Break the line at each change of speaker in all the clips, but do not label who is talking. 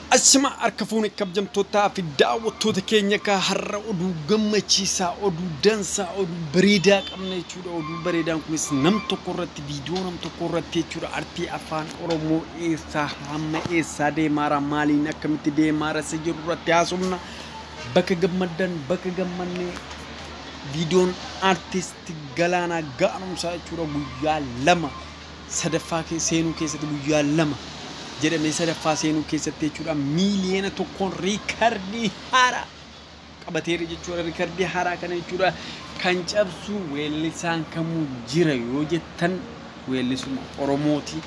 Achuma harka fuune kabajamtootaa fi daawwattoota keenya ka har'a oduu gammachiisaa, oduu dansaa, oduu bareedaa qabna jechuudha. Oduu bareedaan kunis nam tokko irratti, viidiyoo nam tokko irratti jechuudha. Artii afaan Oromoo eessaa hamma eessaa deemaara, maaliin akkamitti deemaara isa jedhu irratti haasofna. Bakka gammaddan, bakka gammannee, viidiyoon artist Galaanaa Gaaromsaa jechuudha guyyaa 2 sadaffaa seenuu keessatti, guyyaa 2 jedhamee sadaffaa seenuu keessatti jechuudha miiliyoona 1n riikardii haaraa qabateera jechuudha. Riikardii haaraa kana jechuudha kan cabsu weellisaan kamuu jira yoo jettan, weellisuma Oromooti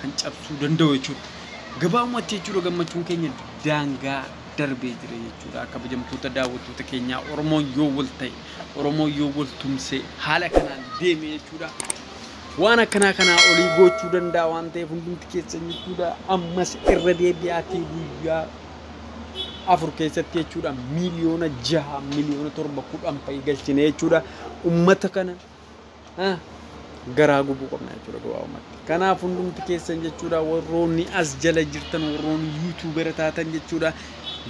kan cabsuu danda'u jechuudha. Gabaabumatti jechuudha gammachuun keenya daangaa darbee jira jechuudha. Kabajamtoota daawwattoota keenyaa, Oromoon yoo wal ta'e, Oromoon yoo wal tumse, haala kanaan deeme jechuudha, waan akkanaa kanaa olii gochuu danda'a waan ta'eef hundumti keessan jechuudha ammas irra deebi'aatii guyyaa 4 keessatti jechuudha miiliyoona 6, miiliyoona 7, 10 fa'i galchine jechuudha. Ummata kana garaa gubuu qabna jechuudha gabaabumatti. Kanaaf hundumti keessan jechuudha warroonni as jala jirtan, warroonni YouTubera taatan jechuudha,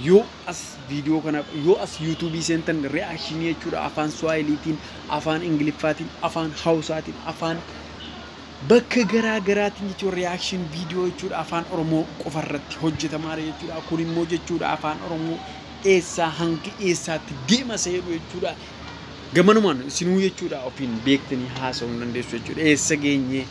yoo as viidiyoo kana, yoo as YouTubeii seentan, reactionii jechuudha afaan Suwaahiliitiin, afaan Ingiliffaatiin, afaan Hausaatiin, afaan bakka garaa garaatiin jechuudha reaction viidiyoo jechuudha afaan Oromoo qofa irratti hojjetamaadha jechuudha. Kun immoo jechuudha afaan Oromoo eessaa hanga eessaatti deema isa jedhu jechuudha. Gamanumaan isinuu jechuudha ofiin beektanii haasa'uu hin dandeessu jechuudha. Eessa geenye?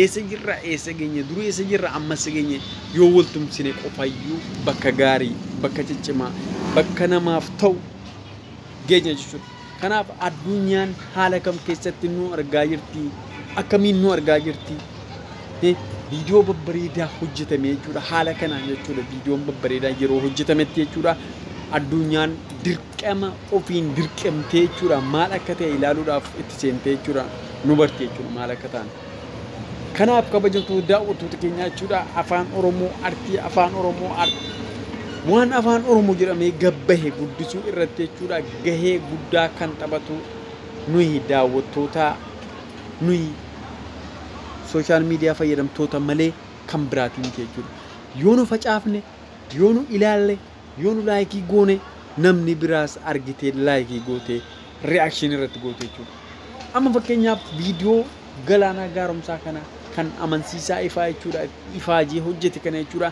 Eessa jirra? Eessa geenye? Dura eessa jirra? Amma eessa geenye? Yoo wal tumsine qofayyuu bakka gaarii, bakka ciccimaa, bakka namaaf ta'u geenya jechuudha. Kanaaf addunyaan haala kam keessatti nu argaa jirti? Akkamiin nu argaa jirti? Viidiyoo babbareedaa hojjetame jechuudha. Haala kanaan jechuudha viidiyoon babbareedaa yeroo hojjetametti jechuudha, addunyaan dirqama ofiin dirqamtee jechuudha maal akka ta'e ilaaluudhaaf itti seentee jechuudha nu barti jechuudha maal akka ta'an. Kanaaf kabajamtoota daawwattoota keenyaa jechuudha afaan Oromoo, artii afaan Oromoo, waan afaan Oromoo jedhamee gabbahe guddisuu irratti jechuudha gahee guddaa kan taphatu nuyi daawwattoota, nuyi social media fayyadamtoota malee kan biraatiin miti jechuudha. Yoo nu facaafne, yoo nu ilaalle, yoo nu likeii goone, namni biraas argitee likeii gootee reactionii irratti goote jechuudha. Amma fakkeenyaaf viidiyoo Galaanaa Gaaromsaa kana kan amansiisaa ifaa jechuudha ifaajee hojjete kana jechuudha,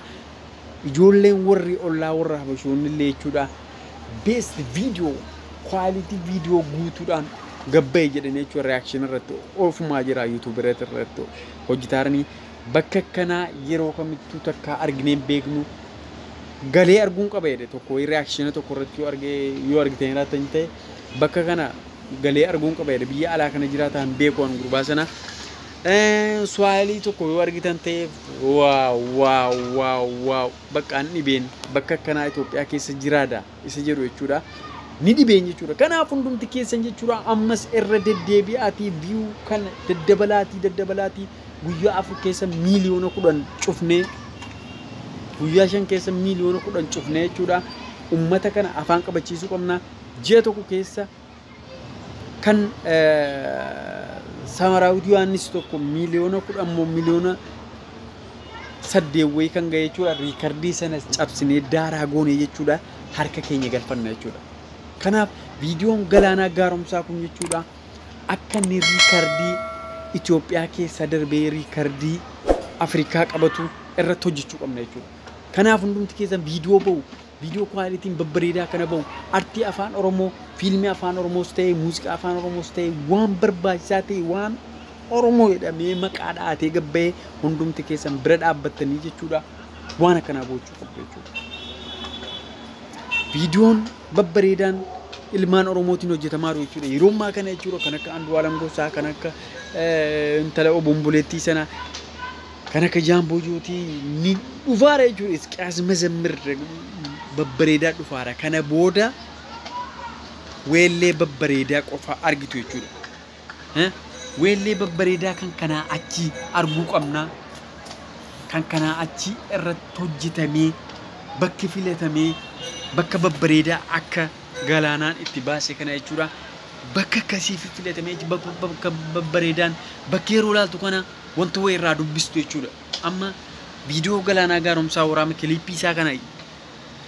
ijoolleen warri ollaa, warra Habashoonni illee jechuudha best video, quality video guutuudhaan gabbaye jedhanii jechuudha reaction irratti ofumaa jira YouTube irratti hojjetaaranii. Bakka akkanaa yeroo kamittuu takka arginee beeknu, galee arguun qaba jedhe tokko reaction tokko irratti yoo argee, yoo argitanii jiraatan ta'e, bakka kana galee arguun qaba jedhe. Biyya alaa kana jiraatan beeku an gurbaa sana. Swahilii tokko yoo argitan ta'e, wow, wow, wow, wow, bakka an dhibeen bakka akkanaa Itoophiyaa keessa jiraada isa jedhu jechuudha. Ni dhibeen jechuudha. Kanaaf hundumti keessan jechuudha ammas irra deddeebi'aatii view kana daddabalaatii daddabalaatii guyyaa 4 keessa miiliyoona 10 cufnee, guyyaa 5 keessa miiliyoona 10 cufnee jechuudha. Ummata kana afaan qabachiisuu qabna. Ji'a 1 keessa kan Samaraawit Yohaannis tokko miiliyoona 10 moo miiliyoona 8 wayii kan ga'e jechuudha. Riikardii sana cabsinee daaraa goonee jechuudha harka keenya galfanna jechuudha. Kanaaf viidiyoon Galaanaa Gaaromsaa kun jechuudha akka inni riikardii Itoophiyaa keessa darbee riikardii Afrikaa qabatu irratti hojjechuu qabna jechuudha. Kanaaf hundumti keessan viidiyoo bahu, viidiyoo qualityn babbareedaa kana bahu, artii afaan Oromoo, fiilmii afaan Oromoos ta'e, muuziqaa afaan Oromoos ta'e, waan barbaachisaa ta'e, waan Oromoo jedhamee maqaa dhahatee gabbahee hundumti keessan bira dhaabbattanii jechuudha waan akkanaa gochuu qabdu jechuudha. Viidiyoon babbareedaan ilmaan Oromootiin hojjetamaa jiru jechuudha. Yeroo ammaa kana jechuudha kan akka Andu'aalam Gosaa, kan akka intala obomboleettii sana, kan akka Jaamboo Jootii ni dhufaara jechuudha. Isqiyaas Mazammir babbareedaa dhufaara. Kana booda weellee babbareedaa qofa argitu jechuudha. Weellee babbareedaa kan kanaa achi arguu qabna. Kan kanaa achi irratti hojjetamee, bakki filatamee, bakka babbareedaa akka Galaanaan itti baase kana jechuudha. Bakka akkasii filatamee, bakka babbareedaan, bakki yeroo ilaaltu kana wanta wayii irraa dubbistu jechuudha. Amma viidiyoo Galaanaa Gaaromsaa waraabame, kiliippii isaa kana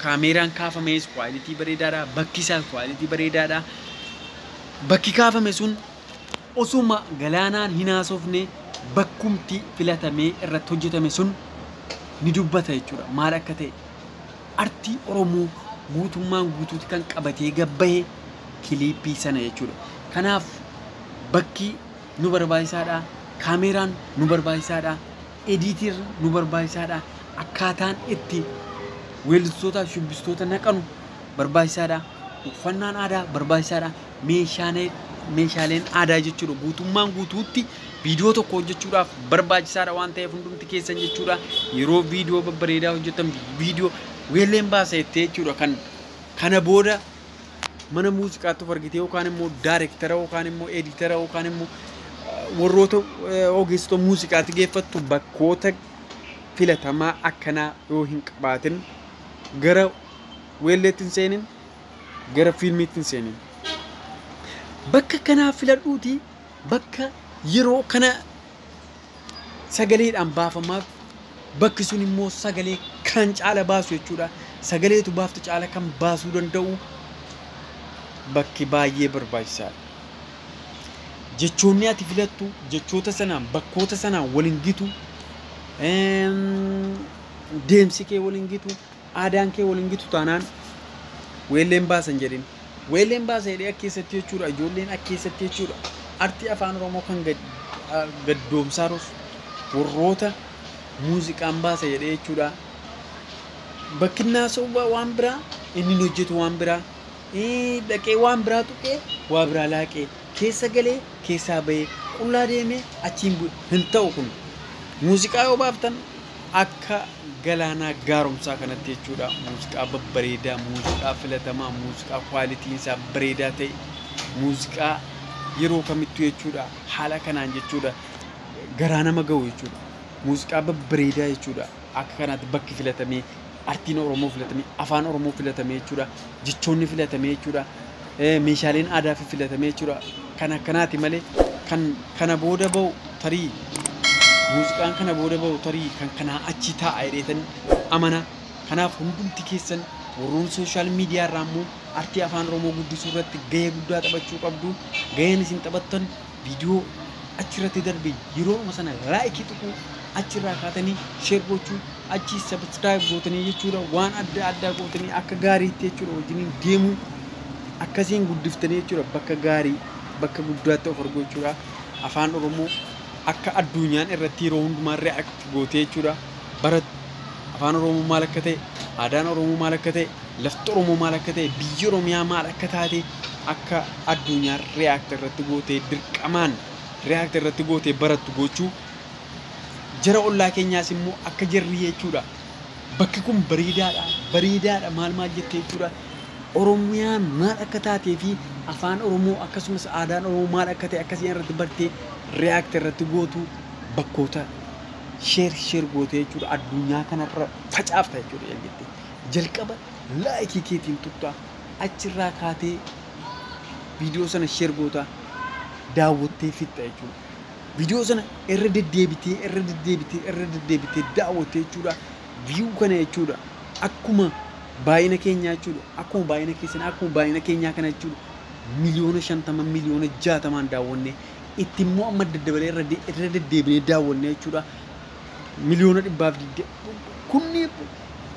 Kaameeraan kaafames quality bareedaadha. Bakki isaas quality bareedaadha. Bakki kaafame sun osuma Galaanaan hin haasofne bakkumti filatamee irratti hojjetame sun ni dubbata jechuudha. Maal akka ta'e artii Oromoo guutummaan guutuutti kan qabatee gabbahe kiliippii sana jechuudha. Kanaaf bakki nu barbaachisaadha. Kaameeraan nu barbaachisaadha. Ediitiin nu barbaachisaadha. Akkaataan itti weellistootaa fi shubbistoota naqanu barbaachisaadha. Uffannaan aadaa barbaachisaadha. Meeshaaleen aadaa jechuudha. Guutummaan guutuutti viidiyoo tokko hojjechuudhaaf barbaachisaadha waan ta'eef hundumti keessan jechuudha. Yeroo viidiyoo babbareedaa hojjetan viidiyoo weelleen baasa jettee jechuudha. Kan kana booda mana muuziqaatti of argitee yookaan immoo daayirektara yookaan immoo editara yookaan immoo warroota ogeessota muuziqaatti geeffattu bakkoota filatamaa akkanaa yoo hin qabaatin gara weelleetti hin seenin, gara fiilmiitti hin seenin. Bakka kanaa filadhuuti bakka yeroo kana sagaleedhaan baafamaaf bakki sun immoo sagalee kan caala baasu jechuudha. Sagaleetu baaftu caala kan baasuu danda'u bakki baay'ee barbaachisaadha. Jechoonni ati filattu jechoota sanaan bakkoota sanaan waliin gitu, deemsi kee waliin gitu, aadaan kee waliin gitu taanaan weelleen baasan jedhin. Weelleen baasa jedhee akka keessatti jechuudha. Ijoolleen akka keessatti jechuudha. Artii afaan Oromoo kan gaddoomsaa warroota muuziqaan baasa jedhee jechuudha. Bakki naasa'u waan biraa, inni hojjetu waan biraa, dhaqee waan biraa tuqee waa biraa laaqee keessa galee keessaa bahee qullaa deemee achiin bu'e hin ta'u kun. Muuziqaa yoo baaftan akka Galaanaa Gaaromsaa kanatti jechuudha. Muuziqaa babbareedaa, muuziqaa filatamaa, muuziqaa kwaalitiin isaa bareedaa ta'e, muuziqaa yeroo kamittuu jechuudha. Haala kanaan jechuudha. Garaa nama ga'u jechuudha. Muuziqaa babbareedaa jechuudha. Akka kanaatti bakki filatamee, artiin Oromoo filatamee, afaan Oromoo filatamee jechuudha. Jechoonni filatamee jechuudha. Meeshaaleen aadaa filatamee jechuudha. Kan akkanaati malee kan kana booda ba'u tarii muuziqaan kana booda ba'u tarii kan kanaa achi taa'a jedheetan amana. Kanaaf hundumti keessan warroon sooshaal miidiyaa irraa immoo artii afaan Oromoo guddisuu irratti gahee guddaa taphachuu qabdu. Gaheen isin taphattan viidiyoo achirratti darbe yeroo sana laayikii tuquu, achirraa kaatanii sheer gochuu, achi sabskiraayib gootanii jechuudha. Waan adda addaa gootanii akka gaariitti jechuudha wajjiniin deemuu akkasiin guddiftanii jechuudha. Bakka gaarii bakka guddaatti of argu jechuudha. Afaan Oromoo akka addunyaan irratti yeroo hundumaa react gootee jechuudha. Bara afaan Oromoo maal akka ta'e, aadaan Oromoo maal akka ta'e, lafti Oromoo maal akka ta'e, biyyi Oromiyaa maal akka taate akka addunyaan react irratti gootee dirqamaan react irratti gootee barattu gochuu. Jara ollaa keenyaas immoo akka jarri jechuudha. Bakki kun bareedaadha, bareedaadha maal maal jettee jechuudha. Oromiyaan maal akka taatee fi afaan Oromoo akkasumas aadaan Oromoo maal akka ta'e akkasii irratti bartee react irratti gootu bakkoota sheer sheer gootee jechuudha. Addunyaa kanarra facaafta jechuudha jalqabde. Jalqaba laayikii keetiin tuttaa achirraa kaatee viidiyoo sana sheer goota daawwattee fixxa jechuudha. Viidiyoo sana irra deddeebitee irra deddeebitee irra deddeebitee daawwattee jechuudha. Viyuu kana jechuudha. Akkuma baay'ina keenyaa jechuudha. Akkuma baay'ina keessan akkuma baay'ina keenyaa kana jechuudha. 50,000,000 60,000,000 daawwannee itti immoo amma daddabalee irra deddeebinee daawwannee jechuudha. 120,000,000 kunni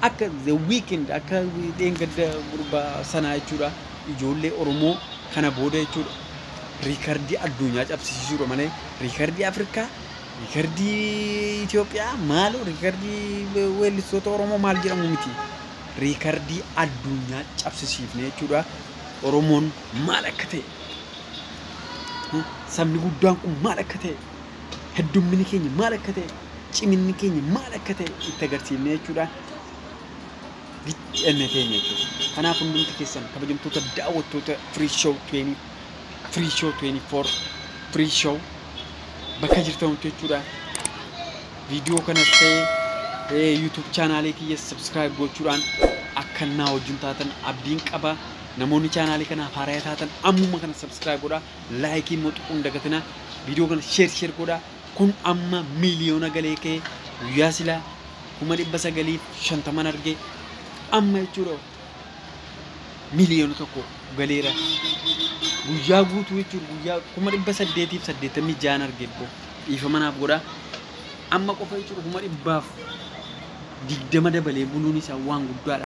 akka The Weekend akka dheengadda gurbaa sanaa jechuudha. Ijoollee Oromoo kana booda jechuudha. Riikardii addunyaa cabsisiisuudha malee riikardii Afrikaa, riikardii Itoophiyaa maaloo riikardii weellistoota Oromoo maal jedhamu miti. Riikardii addunyaa cabsisiifne jechuudha. Oromoon maal akka ta'e, sabni guddaan kun maal akka ta'e, heddummini keenya maal akka ta'e, ciminni keenya maal akka ta'e itti agarsiifne jechuudha. Giccenne teenya jechuudha. Kanaaf hundumti keessan kabajamtoota daawwattoota Free Show 20, Free Show 24, Free Show bakka jirtanutti jechuudha. Viidiyoo kanas ta'e YouTube chaanaalee kiyya subscribe gochuudhaan akka naa wajjin taatan abdiin qaba. Namoonni chaanaalii kanaaf haaraa taatan ammuma kana subscribe godhaa, laayikii immoo tuquu hin dagatinaa, viidiyoo kana sheer sheer godhaa. Kun amma 1,000,000 galee ka'e guyyaa silaa 950,000 argee Amma jechuudha 1,000,000 galeera. Guyyaa guutuu jechuudha guyyaa 886,000 arge boo dhiifama naaf godhaa. Amma qofa jechuudha 120,000 dabalee buluun isaa waan guddaadha.